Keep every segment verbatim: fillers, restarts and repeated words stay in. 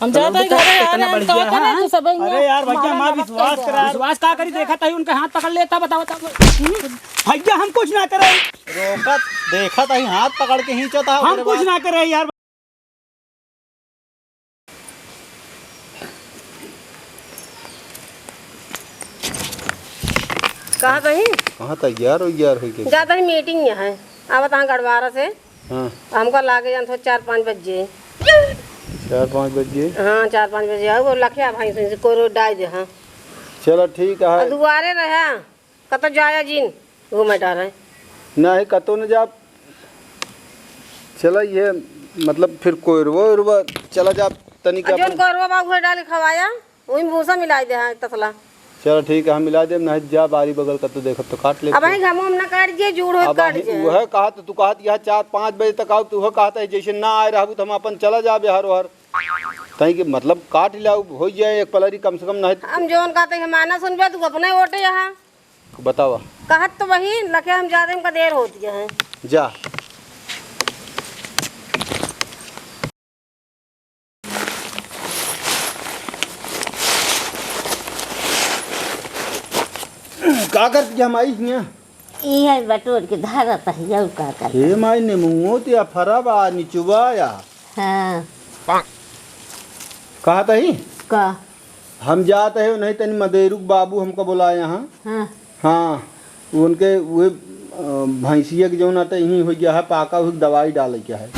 हम चलो जाता ही बेटा, घरे, कितना अरे हम बढ़िया कहता है। ना, तू सब अरे यार भैया, मारा हमार मारा विश्वास कर करा। यार। विश्वास का करी, देखा था उनका हाथ पकड़ लेता, बताओ, बताओ। भैया हम कुछ ना करे। रोकत, देखत ही हाथ पकड़ के खींचत हा हम ओकरे कुछ बाद। ना करे यार। कहाँ तही? कहाँ तैयार हो, यार हो के? जाता ही मीटिंग यहाँ है। अब तहाँ गड़वारा से। हाँ। हमको लागे जान तो चार पाँच बज जाए। चार पाँच बज जाए? हाँ, चार पाँच बजे आओ, वो लखिया भाई से, से कोरो डाल दे, हाँ। चलो ठीक है। और दुआरे रहा, कतो जाया जिन, घूमे टहरे। नहीं, कतो न जा। चला ये, मतलब फिर कोयरवा, ओयरवा, चला जा तनी और का जोन अपन कोयरवा बा, उहे डाल के खवाया। वही भूसा मिलाई दे, हाँ, तसला। चलो ठीक है, हम मिला देब, नहीं जा बारी बगल का तो देखब तो काट लेब अब तो। भाई घामो हम ना काट जे, जूड़ होत अब काट वही जे। उहे कहा तो तू कहत यहाँ चार पाँच बजे तक आओ, तू उहे कहत है जैसे ना आए रहबू तो हम अपन चला जाब हर ओहर। तई के मतलब काट लाओ, हो जाए एक पलरी कम से कम, नहीं हम जौन कहते हैं माना सुनबे, तू अपने ओटे यहाँ। बतावा। कहत तो वही लखे हम जा रहे, हमका देर होती है। जा। का करत जा माई हियां? ई है बटोर के धरत है, और का करत? हे माई, नेमुओ ते अफरा बा, निचुआ या। हाँ। कहत ही? का? हम जात है, नहीं तनी मदेरुक बाबू हमका बोलाए यहाँ। हाँ। हाँ, उनके उहे, अ, भैंसिया के जौन आटे यहीं हो गया है, पाका हुई दवाई डाले के है।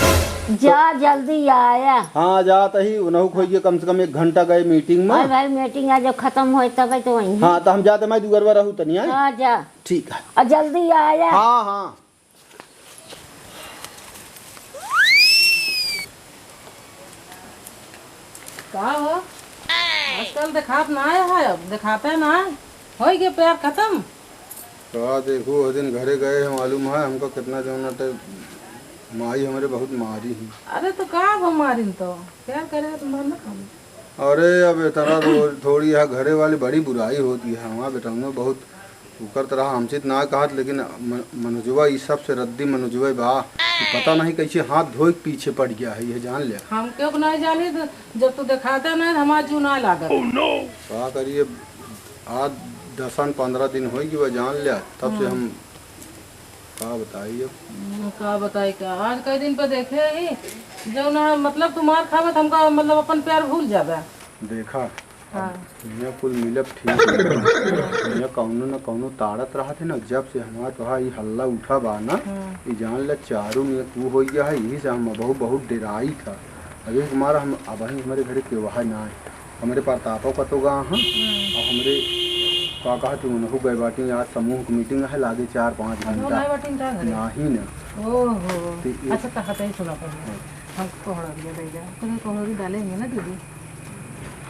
जा, जल्दी आया। हाँ, जात ही, उनहु खोइए कम से कम एक घंटा गए मीटिंग में। अरे भाई, मीटिंग आज जब खत्म होए तब तो वहीं। हाँ, तो हम जाते मैं दुगरवा रहू तनी, आए? हाँ, जा। ठीक है। और जल्दी आया। हाँ, हाँ। का हो? आजकल देखात ना है, अब देखाते ना है। होई के प्यार खत्म? का देखू, वो दिन घरे गए हैं, मालूम है हमको कितना जौन अटे माई हमरे बहुत मारी ही। अरे तो का अब मारिन तो? प्यार करे तो मर ना खाली। अरे अब इतना रो-, थोड़ी है, घरे वाली बड़ी बुराई होती है, हमारे बेटौनो बहुत उ करत रहा, हमसे त ना कहत, लेकिन म-, मनोजवा ई सबसे रद्दी मनोजवा बा। ई पता नहीं कैसे हाथ धोए के पीछे पड़ गया है, ये जान ले। हम क्यों नहीं जानी, तो जब तू दिखाते नहीं, हमारा जीव ना लागत। का करिए, आज दसन पन्द्रह दिन होई कि वह जान ले, तब से हम्म। हम का बताई अब। हम्म, का बताई का, आज कई दिन पे देखे ही, जो ना मतलब तुम्हार खावत हमका मतलब अपन प्यार भूल जाबे। देखा, हाँ। अब हियाँ कुल मिलब ठीक है। हियाँ कौनो न कौनो ताड़त रहत है ना, जब से हमार तोहार ई हल्ला उठा बा ना, हाँ। ई जान ले चारों में तू हो गया है, यही से हम बहुत, बहुत डेराई था। अबे हमारा हम, अब ही हमारे घरे केहू है ना है। हमरे परतापा कतो गा हाँ, हम्म। और हमरे का कहत उनहु गए बाटी, आज समूह की मीटिंग है, लागे चार पाँच अब घंटा। गए बाटी का घरे? नाही ना। ओहो। तो ये अच्छा, कहत है, सुना पहले। हाँ। हम कोहड़ा दिया दे जा, तो कोहड़ा डाले होंगे ना दीदी।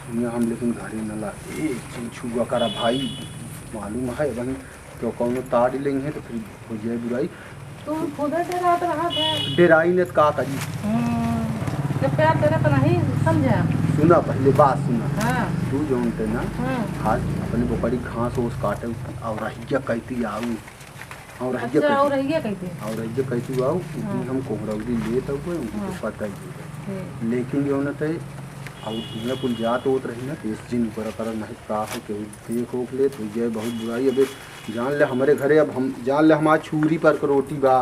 सुनिए, हम लेकिन घरे न ला, ए, चिंचुआ करा भाई, मालूम है, वहीं तो कौनो ताड़ लेंगे तो फिर हो जाए बुराई। तू खुदे डेरात रहा था। डेराई ने तो का करी? हम्म, जब प्यार करे तो नहीं समझा। सुना, पहले बात सुना। हाँ। तू जौन ते ना, हाँ। आज अपने बोकरी घास ओस काटे और रहिया कहती आऊ। और रहिया अच्छा, कहती। और रहिया कहती। और रहिया कहती आऊ, उतनी हाँ। हम कोहरौरी लेत हुए, उनको हाँ। पता ही होगा। ठीक। लेकिन जौन ते, और दुनिया कुल जात होत रही ना, तो इस जिन पर कर नहीं का है, केहू देख ओख ले, तो ये बहुत बुराई। अबे जान ले हमरे घरे, अब हम जान ले हमार छुरी पर के रोटी बा।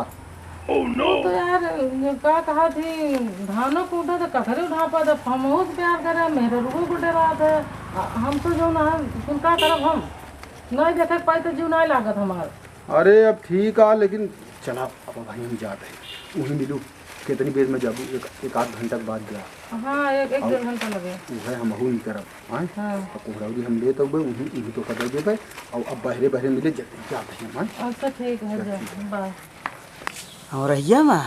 तो यार, ये का कहा थी, धानो कूटा तो कखरे उठा पा, तो हम से प्यार करे, मेरे रुको को डरात है। आ, हम तो जो ना, तुम का करब हम? नहीं देखे पाई तो जीव नहीं लागत हमार। अरे अब ठीक आ, लेकिन चला अब भाई हम जाते हैं, वहीं मिलू। कितनी देर में जाबू? एक, एक आध घंटा के बाद जा। हाँ, एक, एक और डेढ़ घंटा लगे। वह हम ही करब। हाँ? हाँ। अब कोहरौरी हम लेत हउबे, उही, उही तो कदर देबे, और अब बहरे, बहरे मिले, जल्दी जाते हैं हम, हाँ? अच्छा, ठीक है, जा, बाय। और रहिया माँ,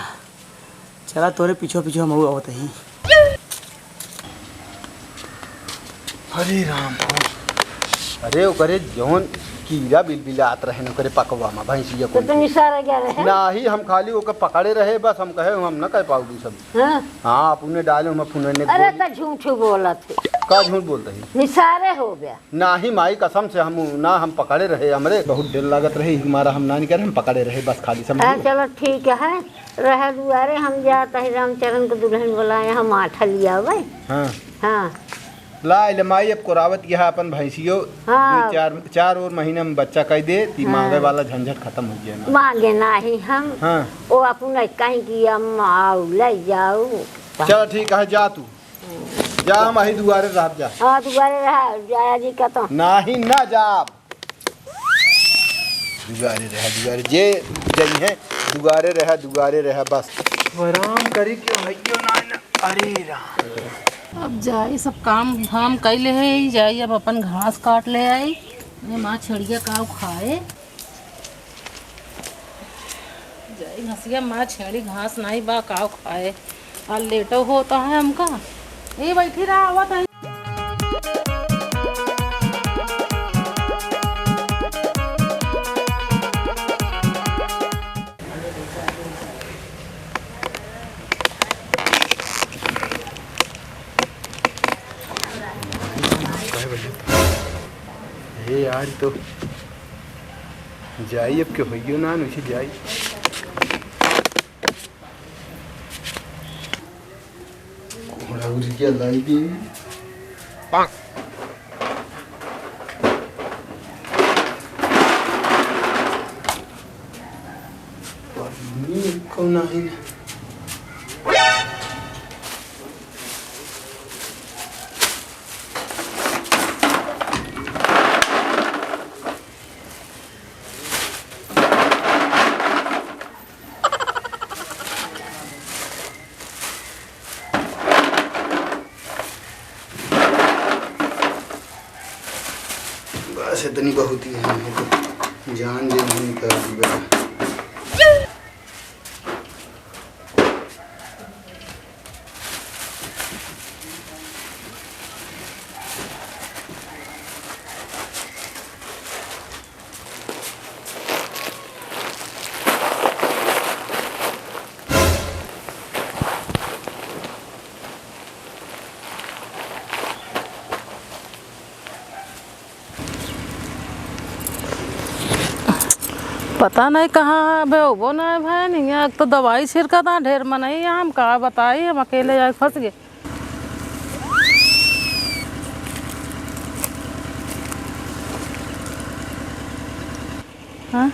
चला तोरे पीछो, पीछो हम आवत ही। हरे राम, अरे ओकरे जौन कीड़ा बिलबिलात रहे न, ओकरे पकवा में भैंसिया तो कोई तुम के। इशारा क्या रहे? नाही, हम खाली ओके पकड़े रहे, बस हम कहे, हम न कह पाउबू सब। हाँ? हाँ, अपने डाले, हम अपने ने अरे, गोली। तो झूठ बोलत है। का झूठ बोलत है? निसारे हो गया। नाही माई, कसम से हम ना, हम पकड़े रहे, हमरे बहुत डर लागत रहे, हमारा हम ना निकले, हम पकड़े रहे, बस खाली समझ हाँ, लो। चलो ठीक है, रहे दुआरे, हम जात है रामचरण को दुल्हन बोलाए, हम आठा लिया भाई। हाँ। हाँ। ला, ले माई, अब कोरावत यह अपन भैंसियो, हाँ। दो चार, चार और महीना में बच्चा कइ दे, ती हाँ। मांगे वाला झंझट खतम होइ जाए। मांगे नाही हम। हाँ। वो अपन कहीं कि हम आओ, ले जाओ। चल ठीक है, जा तू। जा, हम अही दुआरे रहब जा। हाँ, दुआरे रहा, जाया जी का तो। नाही ना जाब। दुआरे रहा, दुआरे, जे जइहे, दुआरे रहा, दुआरे रहा, बस। आराम करी के भइयो ना, ना। अरे राम। अब जाई, सब काम धाम कइ ले है, जाई अब अपन घास काट ले आई। अरे माँ छेड़िया काव खाए। जाई घसिया माँ छेड़ी घास नाही बा, काव खाए। आ लेटो होता है हमका। ए बैठी रहा, आवत है। हे यार, तो जाई अब के होइयो ना, वैसे जाई। घोड़ा उड़ गया, लाई गई। कौन आहे ना? बस इतनी बहुत ही है, हमको जान दे नहीं कर दी बेटा। पता नहीं कहाँ है, अबे होबो ना है भाई, नहीं है। एक तो दवाई छिड़का था, ढेर मनई है, हम का बताई, हम अकेले जाके फंस गए। हाँ?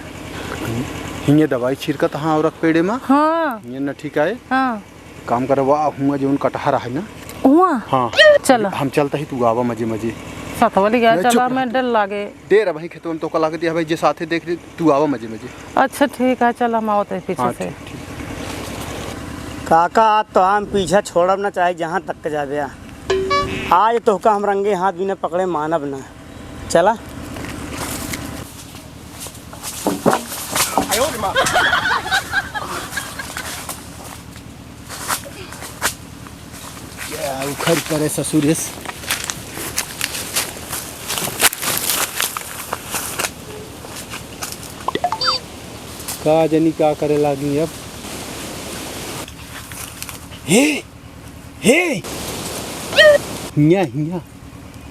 हिंगे दवाई छिड़कत हाँ औरत पेड़े मा। हाँ। हिंगे न ठीक आए। हाँ। काम करवा हुआ जौन कटहर है ना। हुआ? हाँ। चला। हम चलता ही तू आवा मजे मजे। सतवली गया नहीं, चला, चुप रह मैं तू। डर लागे। देर अबही खेतवन तो कला के दिया भाई जे साथे देख ले तू आवा मजे मजे। अच्छा ठीक है, चल हम आवत है पीछे हाँ, से। ठीक, ठीक। काका, आज तो हम पीछा छोड़ब ना, चाहे जहाँ तक के जाबे आ। आज तोहका हम रंगे हाथ बिना पकड़े मानब ना। चला। क्या उखड़ करे ससुरेस। का जनी का करे लागी अब। हे, हे, हिया, हिया,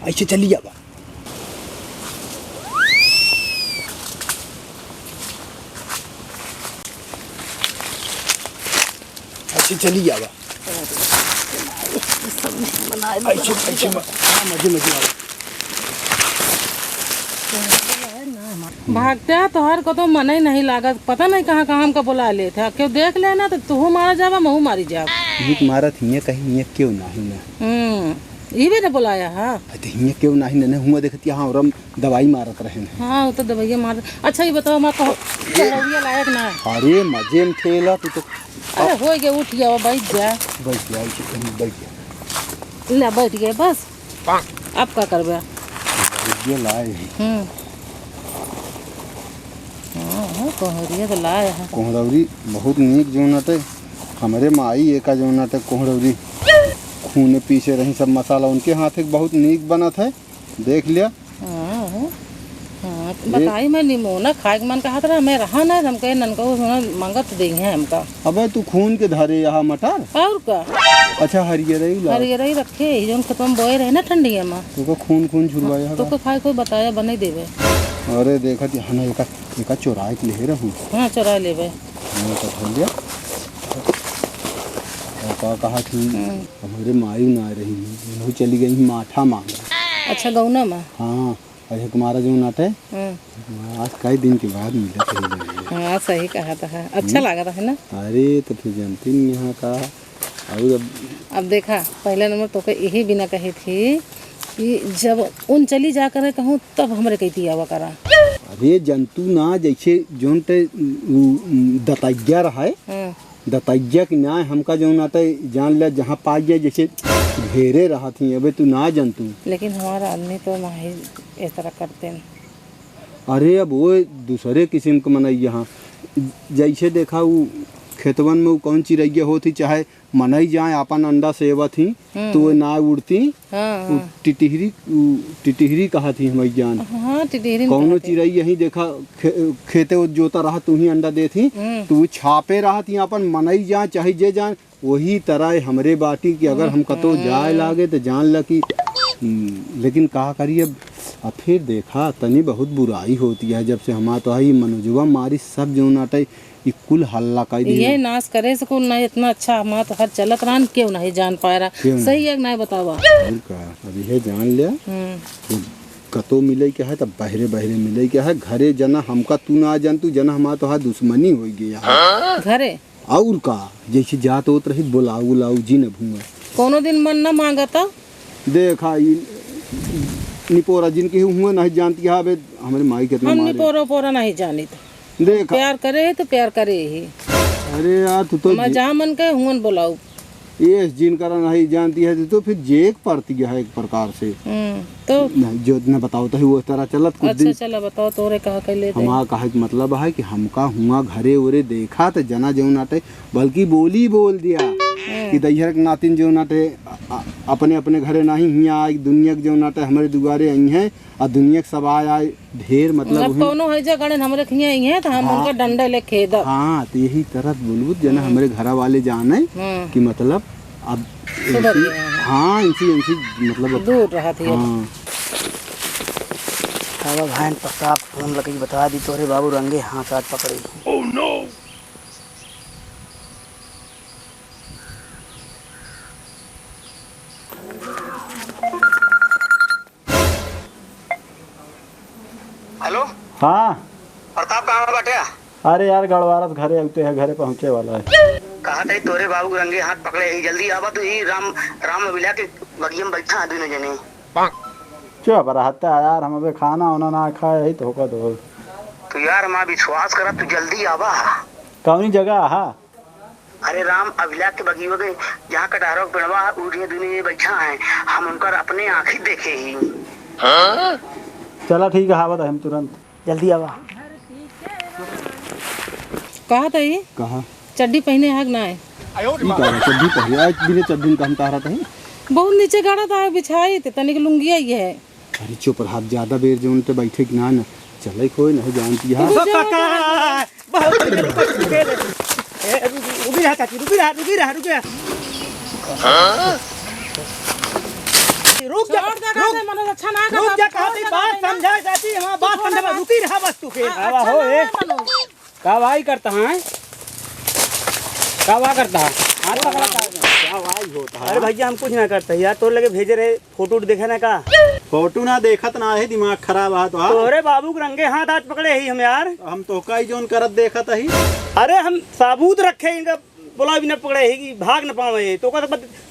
ऐसे चली जावा। ऐसे चली जावा। ऐसे, ऐसे म-, हाँ, मजे, मजे आवा। भागते हैं, तोहर को तो मन ही नहीं लागत, पता नहीं कहाँ, कहाँ हमका बुला लेत है। केहू देख लेना तो तू मारा जावा, महू मारी जावा। नीक मारत हिये कहीं, हिये केहू नाही ना। हम्म, ई भी ने बुलाया है। अरे तो हिये केहू नाही ना, हुआ देखत यहाँ और हम दवाई मारत रहे हैं। हाँ, वो तो दवाइया मार। अच्छा, ये बताओ, हमार को-, कोहरौरिया लायक ना है। अरे मजे में खेला तू तो। अरे हो गया, उठ गया, बैठ जा। बैठ जा, बैठ जा। ले, बैठ गए, बस। अब का करबे? कोहरौरिया लाए हैं। हम्म। हाँ, हाँ, कोहरौरिया तो लाए हैं। कोहरौरी बहुत नीक जौन अटे। हमरे माई एका जौन अटे कोहरौरी। खूने पीसे रही सब मसाला, उनके हाथ एक बहुत नीक बनत है। देख लिया। हाँ, हाँ। हाँ, तो ये बताई मैं निमोना खाए के मन कहत रहा, मैं रहा ना, हम कहे ननका वो सुना मंगत देंगे हमका। अबे तू खून के धरे यहाँ मटर? और का? अच्छा, हरियर ही ला। हरियर ही रखे, ये जौन खेतवा में बोए रहे ना ठंडिया में। तो को खून, खून छुड़वाया तो है। को खाए कोई बताया, बने देवे। अरे देखत यहाँ ना एका, एका चोराए के ले रहू। हाँ, चोरा लेवे। हाँ, तो धर लिया। का कहा थी, हम्म। हमरे माई ना रही, उन्हों चली गई माठा मांगे। अच्छा, गौना मा? हाँ, अरे हमारा जो नाटे, हम्म। आज कई दिन के बाद मिला थे। हाँ, सही कहा था, अच्छा हम्म। लगा था, है ना? अरे, तो फिर जानती नहीं यहाँ का, और अब अब देखा, पहला नंबर तोके यही बिना कही थी कि जब उन चली जा करे कहूँ, तब हमरे कहती आवा करा। अरे जंतु ना, जैसे जोन ते उ, उ, दतैया रहा है, हम्म। दतैया के न्याय हमका जौन आटे जान ले, जहाँ पाई जाए, जैसे घेरे रहत ही, अबे तू ना जंतु। लेकिन हमारा आदमी तो ना ही इस तरह करते हैं। अरे अब वो दूसरे किस्म के मनई यहाँ, जैसे देखा उ खेतवन में उ कौन चिड़ैया होत ही, चाहे मनई जाए आपन अंडा सेवत ही, हम्म। तो वो ना उड़ती, हाँ, उ हाँ। टिटिहरी, उ टिटिहरी कहत ही हमई जान। हाँ, टिटिहरी में कौनो कहत ही। चिड़ई यही देखा खे-, खेते वो जोता रहत, तू ही अंडा देत ही, हम्म। तो वो छापे रहत ही, आपन मनई जाए, चाहे जे जाए, वही तरह हमरे बाटी कि अगर हम कतौ हम्म। जाए लागे तो जान ल कि, हम्म, लेकिन का करी अब, अब फिर देखा तनी बहुत बुराई होती है जब से हमार तो है ये मनोजवा मारी सब जो नाटे ई कुल हल्ला कर दिया। ये नाश करे से कुल नहीं इतना अच्छा हमार तो हर चलत रहन क्यों नहीं जान पाए रहा। क्यों नहीं? सही है कि नहीं बतावा? और का, अब ये जान लिया। हम्म। जब कतौ मिले के है तब बहरे बहरे मिले के है, घरे जना हमका तू ना जान तू जना हमार तो हर दुश्मनी हो गई है। घरे? और का, जैसे जात होत रही बोलाऊ उलाऊ जी न भूंगा। कोनो दिन मन न मांगता। देखा ई निपोरा जिनके हुए नहीं जानती है, अबे हमरे माई कितना हम मारे। निपोरा पोरा नहीं जानित। देखा। प्यार करे है तो प्यार करे ही। अरे यार, तू तो हमार जे- जहाँ मन के हुअन बोलाऊ। ये जिन करा नहीं जानती है, तो फिर जेक पड़ती है एक प्रकार से। हम्म, तो नहीं, जो न बताओ तो वो तरह चलत कुछ अच्छा, दिन। चला बताओ, तोरे कहा के लेते। हमारा कहे के मतलब है कि हमका हुआ घरे ओरे देखा तो जना जौन आटे, बल्कि बोली बोल दिया हम्म। कि दैहर के नातिन जौन आटे, अ-, अ-, अपने अपने घरे नहीं हियाँ आए, दुनिया के जौन आटे हमरे दुआरे आई हैं, आ दुनिया के सब आए, आए ढेर, मतलब, मतलब, उही कौनो है जे गणन हमरे खिया आई है, तो हम हाँ। उनका डंडे ले खेदब। हाँ, तो यही तरह बोलबू, जना हम्म। हमरे घरा वाले जाने हम्म। कि, मतलब, अब सुधर इनसी, गए हैं। हाँ, इनसी, इनसी, मतलब, अब दूर रहत ही अब। हाँ। बाबा भाई प्रताप फोन लगे बता दी, तोरे बाबू रंगे हाथ हाथ पकड़े। Oh no! हेलो। हाँ। प्रताप कहाँ बाटे? अरे यार, गड़वारस घरे अउते है, घरे पहुँचे वाला है। कहा थे तोरे बाबू रंगे हाथ पकड़े ही, जल्दी आवा तू ही राम, राम अभिला के बगिया में बैठा है दोनों जने। चुप रहता है यार, हम अबे खाना वाना ना खाए ही तो होकर दो। तो यार, हमारा विश्वास करा, तू जल्दी आवा। कौनी जगह हा? अरे राम अभिला के बगियो के जहाँ कटहरो के पेड़वा है, उहे दुने ये बैठा है, हम उनकर अपने आँखी देखे ही। चला ठीक है, आवत है हम तुरंत। जल्दी आवा। कहा था ये? कहा? चड्डी पहने हक ना है? ई का है? चड्डी पहने? आज बिना चड्डी का हम कहा रहता है? बहुत नीचे गाड़ा था, बिछाई थे, तनिक लुंगिया ये है। अरे चुप रहा, ज्यादा बेर जौन ते बैठे कि ना, ना। चले कोई नहीं जानती है। रुक जा, काका, बहुत रुक, रुक, रुक, रुक, ए, रुक, रुक रहा चाची, रुक रहा, रुक रहा, रुक रहा। रुक जा, छोड़ दे, रुक, मनोज, अच्छा ना कर, रुक जा, छोड़ कहती दे, बात ना। समझा चाची, हमारा तू बात छोड़ समझा, दे। रुकी रहा बस तू फिर। हाँ, आवा अच्छा हो, ना ए। है, मनोज। का भाई करता है? का भाई करता है? हाथ पकड़ा था। का भाई होता है? अरे भैया, हम कुछ ना करते यार, तोर लगे भेजे रहे, फोटो उटो देखे ना का? फोटो ना देखत ना है, दिमाग खराब है तो, हाँ? तोहरे बाबू के रंगे हाथ आज पकड़े ही हम यार। हम तो कई जौन करत देखत ही। अरे हम साबूत रखे इनका, बोला भी ना पकड़े ही कि भाग न पावे, तो का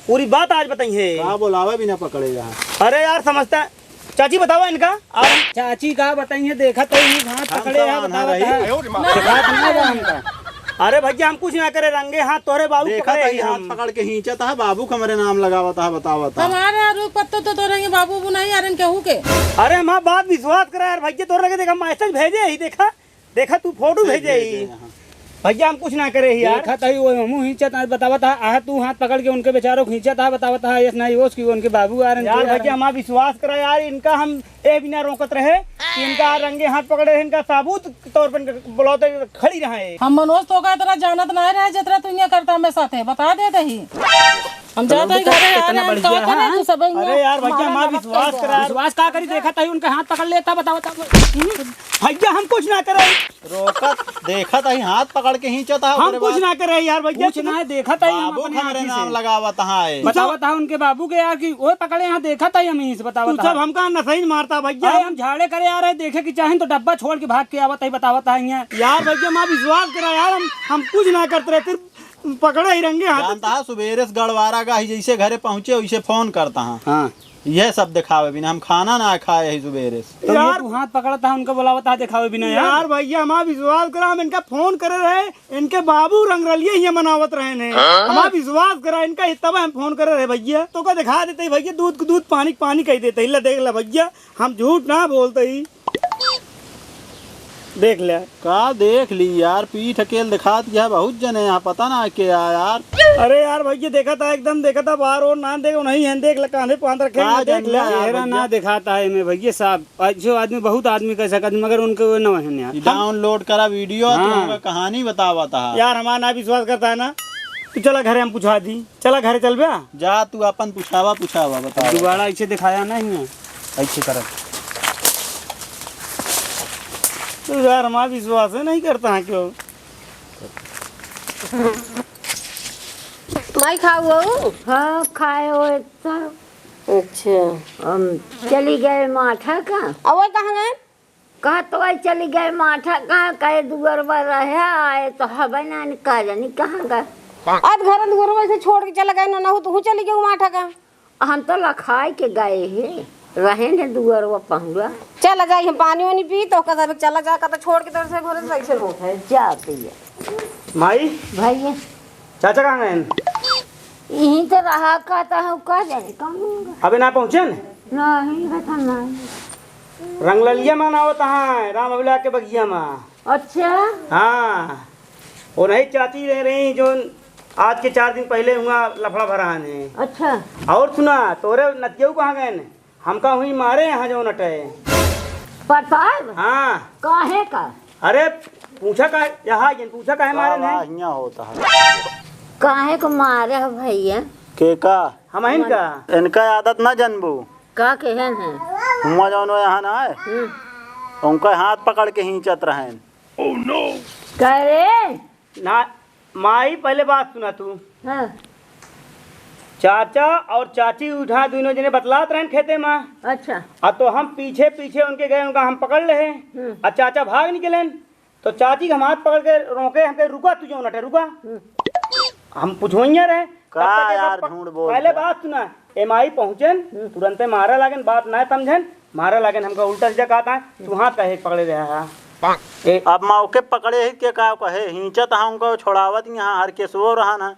पूरी बात आज बताई है। का बोलावे भी ना पकड़े यहाँ? अरे यार समझता है, चाची बतावा इनका। आप चाची का बताई है, देखत है, ये हाथ हम पकड़े तो है, आन्हा बतावा रही। था। ना। दिखात ना बा हमका। अरे भैया, हम कुछ ना करे, रंगे हाथ तोरे बाबू देखत पकड़े है, ही हाथ हम। पकड़ के खींचत है, बाबू का हमरे नाम लगावत है, बतावत है। हमारे आरू पत्तो तो, तो रहेंगे बाबू, वो नहीं आ रहे केहू के। अरे हमार बात विश्वास करा यार भैया, तोरे लगे देखा मैसेज भेजे ही, देखा, देखा तू फोटो भेजे भेजे ही। हैं, हाँ। भैया हम कुछ ना करे ही यार। देखत है वो हमू खींचत है, बतावत है, आह तू हाथ पकड़ के उनके बेचारो खींचत है, बतावत है, यस नहीं होश कि उनके बाबू आ रहे हैं, यार कोई आ भैया रहे हैं। हमार विश्वास करा यार, इनका हम ए बिना रोकत रहे कि इनका रंगे हाथ पकड़े रहे, इनका साबूत तौर पर बुलाते खड़ी रहे। हम मनोज तो का इतना जानत ना रहे जितना तू यहाँ करता हमें साथे, बता देते ही। हम जात ही घरे यार, हम कहत रहे तू सब। अरे यार भैया, हमार विश्वास करा। विश्वास का करी, देखत ही उनके हाथ पकड़ लेता, बताओ, बताओ। भैया, हम कुछ ना करे। रोकत, देखत ही हाथ पकड़ के खींचत हा, हम कुछ ना करे यार भैया, कुछ ना, देखत ही हम बाबू अपने हमरे आँखी से। नाम लगावत हा। बतावत हा उनके बाबू के यार कि ओए पकड़े हा, देखत ही हम यहीं से, बतावत हा। तू सब हमका नसही मारता भैया। अरे हम झाड़े करे आ रहे, देखे कि चाहे तो डब्बा छोड़ के भाग के आवत ही, बतावत हा यहाँ। यार भैया, हमार विश्वास करा यार, हम, हम कुछ ना करत रहे, फिर पकड़े ही रंगे हाथ। जानता हा, सुबेरे से गड़वारा गा ही, जैसे घरे पहुँचे वैसे फोन करता हा। हाँ। यह सब देखावे बिना हम खाना ना खाए ही सुबेरे से। तो यार, तू हाथ पकड़ता हा, उनका बुलावता हा देखावे बिना यार। यार भैया, हमार विश्वास करा, हम इनका फोन करे रहे, इनके बाबू रंगरलिया ही मनावत रहे ने। हाँ? हमार विश्वास करा, इनका तब हम फोन करे रहे भैया, तोका देखा देते ही भैया, दूध को दूध, पानी को पानी कह देते ही। ला देख ला भैया, हम झूठ ना बोलते ही। देख ले। का देख ली यार, पीठ अकेल दिखात गया, बहुत जने यहाँ, पता ना के आ यार। अरे यार भैया, देखत हा एकदम, देखत हा बाहर और ना देख, नहीं है, देख ले, कांधे पांद रखे का हैं, देख ले। चेहरा ना दिखाता है में भैया साहब, अच्छो आदमी, बहुत आदमी कह सकत, मगर उनके वो न है यार। डाउनलोड करा वीडियो, तो हाँ। हमका कहानी बतावत हा। यार हमारा ना विश्वास करता है ना, तू चला घरे, हम पूछा दी। चला घरे चल बे। जा तू अपन पूछावा, पूछावा, बतावा। दोबारा ऐसे दिखाया नहीं है। ऐसे करत। तू यार हमारा विश्वास है नहीं करता है क्यों? माई खाऊ हो? हाँ, खाए हो इतना। अच्छा। हम चली गए माठा का। अब वो कहाँ गए? कहाँ तो आई चली गए माठा, कहाँ कहे दुअरवा रहे आए तो हबे ना, का जानी कहाँ गए। आज घर दुअरवा से छोड़ के चला गए ना, ना हो तो हूँ चली गए माठा का। हम तो लखाई के गए हे, रहे ने दुअरवा पहुँचा। चला जाई, हम पानी वानी पी तो ओकर बाद चला जा, का तो छोड़ के तोर से घरे से ऐसे हो। है, जा पिया। माई, भैया। चाचा कहाँ गए? यहीं तो रहा, कहता है, का जाने कहाँ होगा। अबे ना पहुँचे न? नहीं, बता नहीं। रंगललिया में ना होता है, राम अभिला के बगिया में। अच्छा। हाँ, वो नहीं चाची रह रही जो आज के चार दिन पहले हुआ लफड़ा भरा है। अच्छा। और सुना, तोरे नतियऊ कहाँ गए न? हमका हुई मारे यहाँ जौन अटे। प्रताप? हाँ। काहे का? अरे, पूछा का, यहाँ जिन पूछा काहे का मारे नहीं? हियाँ होता है। काहे को मारे हो भैया? के का? हम इनका। इनका आदत ना जनबू। का केहन है? हुआ जौन वो यहाँ ना है। हम्म। उनका हाथ पकड़ के खींचत रहेन। का रे? ना, माई, पहले बात सुना तू। हाँ। चाचा और चाची उठा दोनों जने बतलात रहन खेते में। अच्छा। आ तो हम पीछे पीछे उनके गए, उनका हम पकड़ ले। हम्म। आ चाचा भाग निकलेन, तो चाची के हम हाथ पकड़ के रोके, हमके, "रुका, तू जो नटे, रुका।" हम्म। हम पूछवइया रहे, तब का तक एगो यार प-, झूठ बोल पहले रहा। बात सुना, ए माई पहुँचेन, हम्म। तुरंते मारा लागेन, बात ना समझेन, मारा लागेन, हमका उल्टा सीधा कहता है, "तू हाथ काहे पकड़े रहा है?" ए, अब मौके पकड़े ही के का कहे, हिंचत हाँ उनको छोड़ावत यहाँ हर केसुओ रहा ना।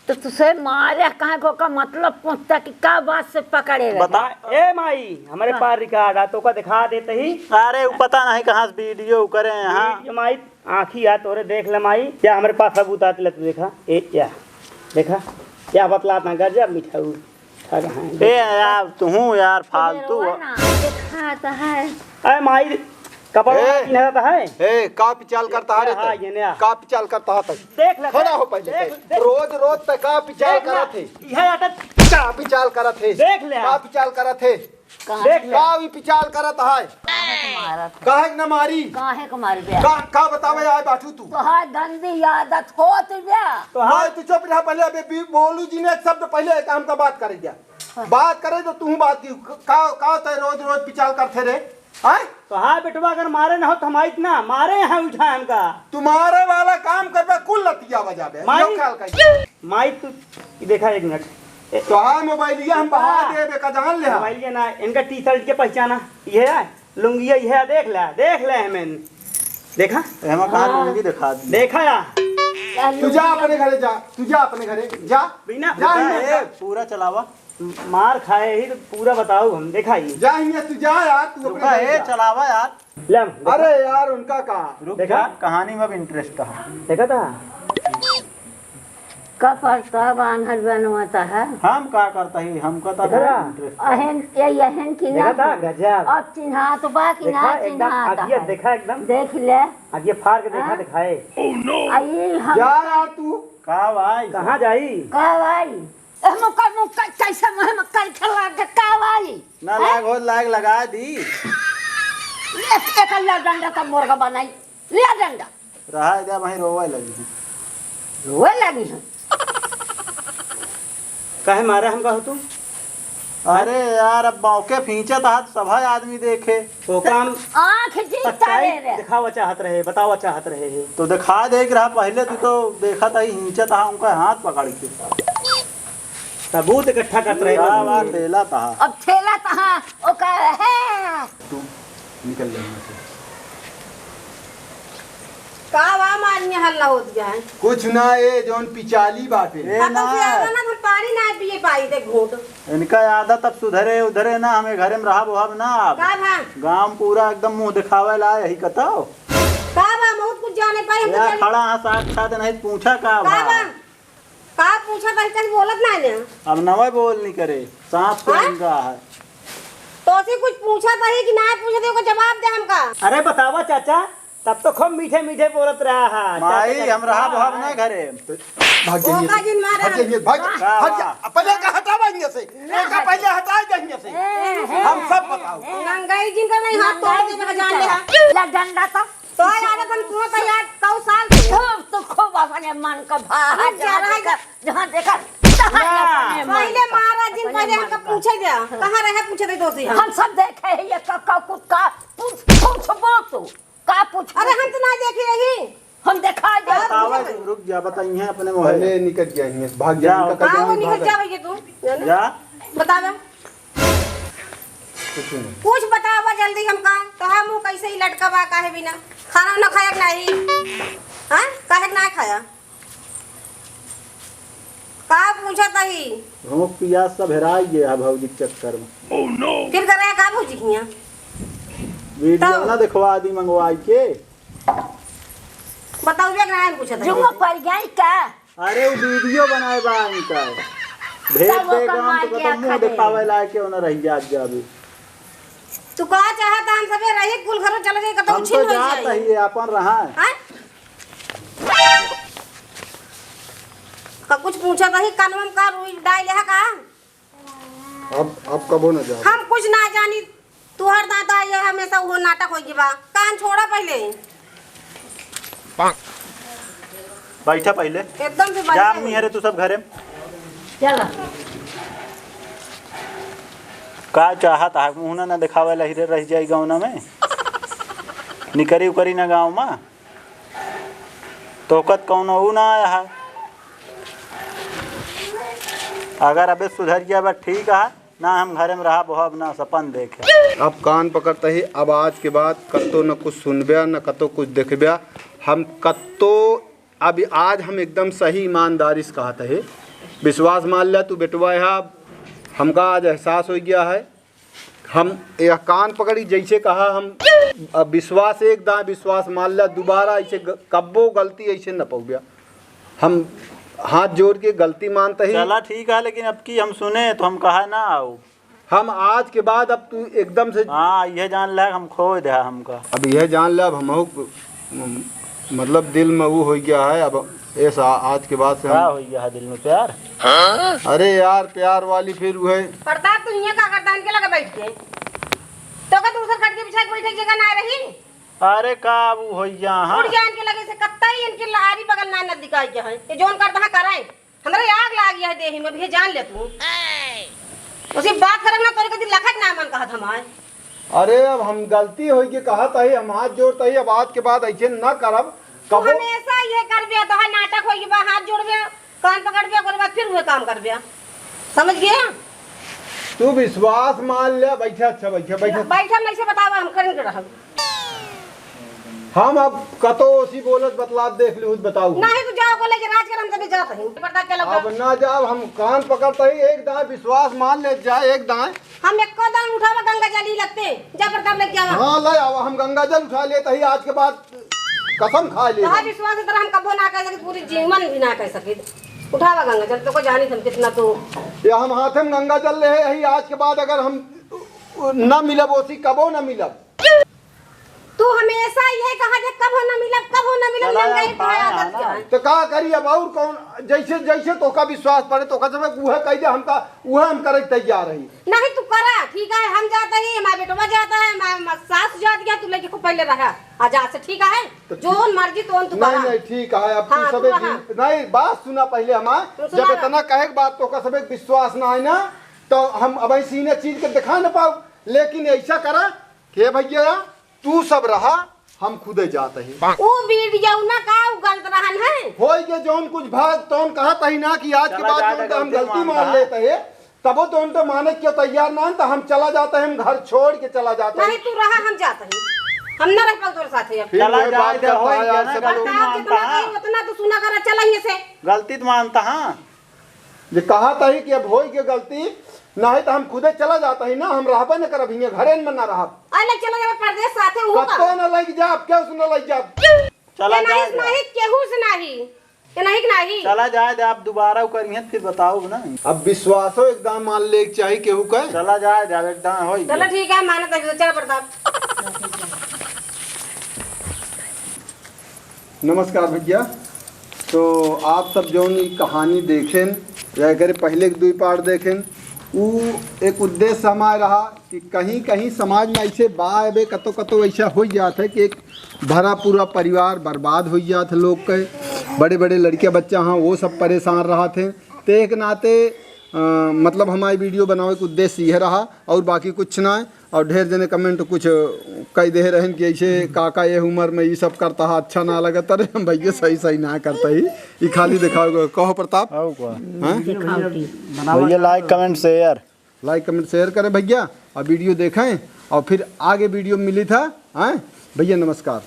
तो तुसे मारे कहाँ को का मतलब पूछता कि का बात से पकड़े रहे? बता। ए माई, हमरे हाँ। पास रिकॉर्ड आ, तोका दिखा देते ही। अरे, वो पता नहीं कहाँ से वीडियो करे हैं, हाँ। वीडियो माई, आँखी आ तोरे देख ले माई। या हमरे पास सबूत आते ले, तू देखा। ए, या, देखा। या बतलात ना, गजब मिठाऊ। अरे हाँ, ए यार, तुहूँ यार फालतू हो। ना, दिखाता है। अरे माई, कपड़ा ए, पिन्हत है। ए, का पिचाल करता है हाँ, ते? ये नया। का पिचाल करता है ते? देख ले, खड़ा हो पहले देख, ते। देख। रोज, रोज ते का पिचाल देख ना, करत है? यह आदत का पिचाल करत है? देख ले। का पिचाल करत है? कहाँ? देख ले। का भी पिचाल करत है? मारत है। काहे के न मारी? काहे के मारी बे? का, का बतावे आए बाटू तू? तोहार गंदी आदत होत बे। तोहार मैं तू चुप रहा पहले, अबे बी-, बोलू जी ने एक शब्द पहले एक हमका बात करे दिया। हाँ। बात करे तो तू बात की, का, का ते रोज, रोज पिचाल करते रे? हैं? तो हाँ बेटवा, अगर मारे ना हो तो हम आइत ना, मारे यहाँ उठा हमका। तुम्हारे वाला काम करबे, कुल लतिया बजाबे। माई, यो ख्याल करिए। माई तू, ये देखा एक मिनट। ए, तो हाँ, मोबाइलिया हम बहा हाँ। देबे का, जान ले हाँ। मोबाइलिया ना, इनका टी शर्ट के पहचाना, ये है, लुंगिया ये है, देख ले, देख ले हमें। देखा? एमा कहाँ हाँ। लुंगी दिखा दी? देखा या? तू जा अपने घरे जा, तू जा अपने घरे, जा। बिना जा, बिना ए, पूरा चलावा। मार खाए ही तो पूरा बताऊ हम, देखा ही। जा हियां, तू जा यार, तू अपने रुका, घर ए, जा। चलावा यार। ले हम, देखा। अरे यार, उनका का? रुक देखा? जा, कहानी में अब interest है। देखा था? का पड़ता बान्हल बनवाता है? हम का करता ही, हमका तो देखा था? Interest है। अहन, ये अहन की देखा ना था? गजब। अब चिन्हा तो बा कि देखा ना एकदम, चिन्हा अब ये है। देखा एकदम। देख ले। अब ये फाड़ के देखा, हाँ? दिखाए। आई हम जा यार तू। का भाई? कहाँ जाई? का भाई? ए, मुक्का, मुक्का, कैसे मुँह में कल के लाग के का वाली? ना हैं? लाग हो, लाग लगा दी। एक, एक अल्लाह डंडा का मुर्गा बनाई। लिया डंडा। रहा है, वहीं रोवे लगी है। रोवे लगी है। काहे मारे हमका हो तू? अरे यार, अब मौके फींचत हाथ सभा आदमी देखे। ओका हम आँख जी पटकाई तारे रे। दिखावा चाहत रहे, बतावा चाहत रहे है। तो दिखा दे के रहा, पहले तू तो देखा था, हिंचत हा उनका हाथ पकड़ के। सबूत इकट्ठा करत रहे का बाबू। बात, तेला था। अब थेला कहाँ? ओका है। तू निकल ले यहाँ से। का बा, मारिया हल्ला होत जाए? कुछ ना, ए जौन पिचाली बाटे। ए हाँ, तो ना। फिर आवा ना, हम पानी ना पिए पाई, देख घूंट। इनका आदत अब सुधरे उधरे ना, हमें घरे में रहब वहब ना अब। का भा? गाँव में पूरा एकदम मुँह दिखावे ला, यही कताओ। का बा, बहुत कुछ जाने पाई, हम तो या जाने खड़ा हाँ, साथ साथ नहीं पूछा का का भा? बा? का पूछा तही, कहीं बोलत ना ने। अब नवे बोल नहीं करे, सांस तो हाँ? इनका है। तो से कुछ पूछा तही कि ना पूछा तही, ओकर जवाब दे हमका। अरे बतावा चाचा, तब तो खूब मीठे मीठे बोलत रहा है। माई, चाचा, हम रहा हाँ। भाग ना घरे। भाग जाइए। ओका जिन मारा। भाग जाइए, भाग, का भाग बा? जा। पहले का हटावा इनमें से। ना एका हटे। पहले हटाए जाइए से। ए, हम सब बताओ। गंगाई जिन का नहीं हाथ तोड़ दे, बजा ले। ला डंडा तो। तो यार, अपन तू तो यार, कौ साल के। खूब तो खूब अपने मन का भा, खूब जहाँ ज्यादा देखा, जहाँ देखा, तहाँ ना। अपने मन पहले का, महाराज जी, अपने पहले मन हमका का। पूछे दे, कहाँ रहे पूछे दे दोषी हम। हम सब देखे हैं ये का, का, कुछ का, पूछ, पूछ बोल तू, का पूछ अरे बोल हम तू? तो ना देखी रही। हम देखा दे। बतावा, रुक जा, बताइए अपने मोहे। पहले निकल गया है, भाग जा, जाओ। इनका हाँ, वो कहीं निकल भागा। जाओ ये तू, है ना? जा। बतावा। कुछ नहीं। कुछ बतावा जल्दी हमका, तोहार मुँह कैसे ही लटका बा, काहे बिना खाना ना खाया कि नहीं? हाँ, काहे कि ना खाया? का पूछत ही? भूख पियास सब हेराई गया है भौजी के चक्कर में। फिर करे का भौजी हियाँ? वीडियो तब? ना दिखवा दी मंगवाई के। बताओ, ये ना पूछत ही। जुआ पड़ गई का? अरे, वो वीडियो बनाए बा इनका। भेज तब दे ओकर गाँव मार तो के खत्म, मुँह आखा दे। दिखावे लायक के ओना रह जात जाबे। तू का चाहत, हम सबे रही, कुल घरों चले जाई, कतौ हम छिन तो होई जात जाई। ही, अपन रहा। हैं? का कुछ पूछत ही, कानवा में का रुई डाल है का? अब, अब कबो ना जाओ। हम कुछ ना जानी, तुहर दादा ये हमेशा वो नाटक होई बा। कान छोड़ा पहले। बैठा पहले। एकदम से जा बैठा। अम्मी, हरे तू सब घरे। चला। का चाहत हा, मुँह ना, ना दिखावे ला, हिरे रह जाई गाँव ना में। निकरी उकरी ना गाँव में। तोहकत कौनो ऊ ना आया है। अगर अबे सुधर गया बा, ठीक है, ना हम घरे में रहब, वहब ना सपन देखे। अब कान पकड़ते ही, अब आज के बाद कत्तो न कुछ सुनब्या, न कत्तो कुछ देखब्या। हम कत्तो, अब आज हम एकदम सही ईमानदारी से कहत है, विश्वास मान लिया तू बेटवा है। अब हमका आज एहसास हो गया है, हम यह कान पकड़ी, जैसे कहा हम, अब विश्वास एक दाएं, विश्वास मान लिया, दोबारा ऐसे ग-, कब्बो गलती ऐसे न पउब्या। हम हाथ जोड़ के गलती मानते ही। चला ठीक है, लेकिन अब की हम सुने तो हम कहा ना आओ। हम आज के बाद अब तू एकदम से हाँ, ये जान ले हम खो दे हमका। अब यह जान ले, अब हम मतलब दिल में वो हो गया है, अब ऐसा आज के बाद से का हम हो गया है दिल में प्यार? अरे यार, प्यार वाली फिर वो है। प्रताप, तू हियां का करता इनके लगे बैठ के? तो का दूसर खट के बिछा के बैठे जगह ना रही? अरे का वो हो गया, हाँ? उठ जा इनके लगे से, कत्ता ही इनके लारी बगल ना नजदीक आई के है। ये जोन करता है कराए। हमरे आग लाग गया है देही में, भी जान ले तू। उसी बात करब ना, तोरे कदी लखक ना मन कहत हमार। अरे, अब हम गलती होई के कहत हई, हम हाथ जोड़त हई, अब आज के बाद ऐसे ना करब। तू कबो हमेशा ये करबे, तोहार नाटक होई बा, हाथ जोड़बे, कान पकड़बे, ओकरे बाद फिर उहे काम करबे। समझ गया? तू विश्वास मान ले, बैठा, अच्छा, बैठा, बैठा। बैठा, हम ऐसे बतावा, हम करेंगे रहब। हम अब कतो ओसी बोलत बतलात देख लिहुत, बताऊ। नहीं तो जाओ बोले कि राज कर, हम तभी जात हई। पर्दा के लगा। अब ना जाओ, हम कान पकड़त हई, एक दाएं विश्वास मान ले जाए, एक दाएं। हम एको दान उठावा गंगा जल ही लगते, जा प्रताप लेके आवा। हाँ, ले आवा, हम गंगा जल उठा लेत हई, आज के बाद कसम खा ले। तोहार विश्वास है, तरह हम कबो ना कह सके, पूरी जीवन भी ना कह सके। उठावा गंगा जल, तो को जानी हम कितना तू। या हम हाथे में गंगा जल ले हई, आज के बाद अगर हम ना मिलब, ओसी कबो ना मिलब। तू तू हमेशा ये कहा जे कब हो ना मिलब, कब हो ना मिलब, चला नंगाई यार, पाया पाया आदत ना। क्या है? तो का करी अब, और कौन, जैसे, जैसे तोका विश्वास पड़े, तोका जब उहे कह दे, हमका, उहे हम करे के तैयार रही। नहीं, तू करा, ठीक है, हम जाता ही, हमारा बेटवा जाता है, हमारा, हमारा सास जात गया, तू लेके खूब पहले रहा, आ जा से, ठीक है, तो जोन मर्जी तोन तू नहीं, करा। नहीं, ठीक है, अब तू हाँ, तू सबे रहा। दिन, नहीं, बात सुना पहले हमार, तू जब सुना। इतना कहे के बाद तोका सबे विश्वास ना है ना, तो हम अब सीने चीर के दिखा ना पाऊ, लेकिन ऐसा करा, हे भैया, तू सब रहा, हम खुदे जात ही। ऊ वीडियो ना का, ऊ गलत रहन है। होई के जौन कुछ भाग तौन कहत ही ना कि आज के चला बाद जाए, जौन तो हम गलती गलती मान मान रहा। लेत है, तबो तो उनके माने के तैयार ना है, तो हम चला जात है, हम घर छोड़ के चला जात है। नहीं, तू रहा, हम जात ही। हम ना रह पाऊ तोरे साथे अब। फिर चला वही जाए, बात तो करता होई है, के आज ना, सब गलती बताओ, मानता जितना है। कही उतना तू सुना करा, चला ही से। गलती तो मानता, हाँ। जे कहत ही कि अब होई के गलती, नहीं तो हम खुदे चला जात ही ना, हम रहबे न करब, हियाँ घरे में ना रहब। अरे चला जाबे परदेस साथे, उहू का? कत्तो न लग जाब, केहू से न लग जाब। चला ये नहीं, जाए दे। नहीं, केहू से नहीं, ये नहीं कि नहीं। चला जाए दे, आप दोबारा उ करिहन, फिर बताओ ना। अब विश्वासो एकदम मान ले के चाही केहू का। चला जाए दे, अब एकदम होई चलो गया। ठीक है, मानत है, चल प्रताप। नमस्कार भैया। तो आप सब जौन ई कहानी देखेन या एकरे पहले के दुई part देखेन, उ एक उद्देश्य हमार रहा कि कहीं कहीं समाज में ऐसे बा, अबे कतो कतो ऐसा हो जात है कि एक भरा पूरा परिवार बर्बाद हो जात है लोग के, बड़े बड़े लड़के बच्चा हाँ वो सब परेशान रहत हैं। तो एक नाते अ, मतलब हमारी वीडियो बनावे के उद्देश्य यह रहा और बाकी कुछ ना है। और ढेर जने comment कुछ कह दे रहन कि ऐसे काका ये उम्र में ये सब करता है, अच्छा ना लगता। अरे हम भैया सही सही ना करता ही, ये खाली दिखाओ। कहो प्रताप। आओ का? हाँ? दिखाओ की। भैया like comment share। Like comment share करें भैया और वीडियो देखें और फिर आगे वीडियो मिली था। हाँ भैया नमस्कार।